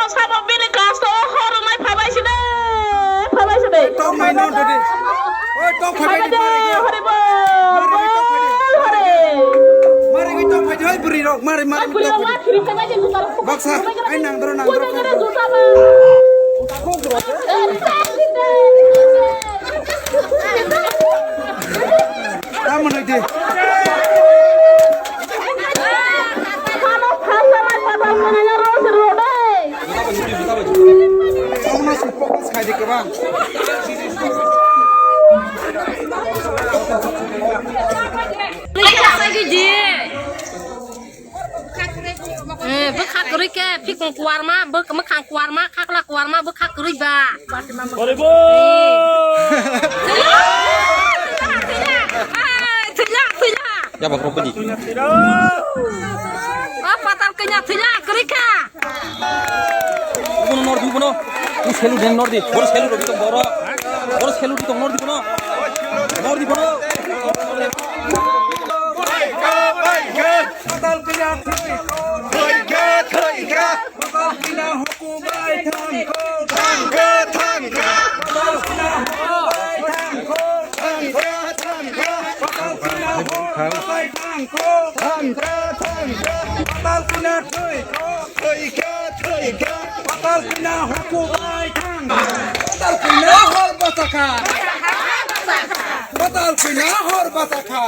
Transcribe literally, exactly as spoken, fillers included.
Sabo bini class to hor nai phabai side, phabai side. Tok mai non dodi. Oi, tok phabai di, phabai di, phabai di. Hore bo. Mari, mari, tok phabai di. Hore. Mari, mari, tok phabai di, oi, buri rok. Mari, mari, tok phabai di. Baksa, ai nang doro, nang doro. Tamo nai de. Tamo nai focus khai de kebang. Eh, bwkha kwrwi khe phikung kuarma, bwk-, mwkhang kuarma, khakla kuarma, bwkha kwrwi ba. Volleyball! Thwila! Thwila! Thwila! Thwila! Thwila! Yaba kro pudi. O patal kanya thwila kwrwi kha. Bono nordi bono. Tu selu den nordi. Boro selu rogi tong boro. Boro selu di tong nordi bono. Nordi bono. Patal kanya thwikha. Thwikha, thwikha. Patal kanya hukubai thangkha. Thangkha, thangkha. Patal kanya hukubai thangkha. Thangkha, thangkha. Patal kanya hukubai thangkha. Thangkha, thangkha. Patal kanya thwikha. Thwikha, thwikha. Patal kanya hukubai thangkha. Patal kanya hor bwsakha. Patal kanya hor bwsakha.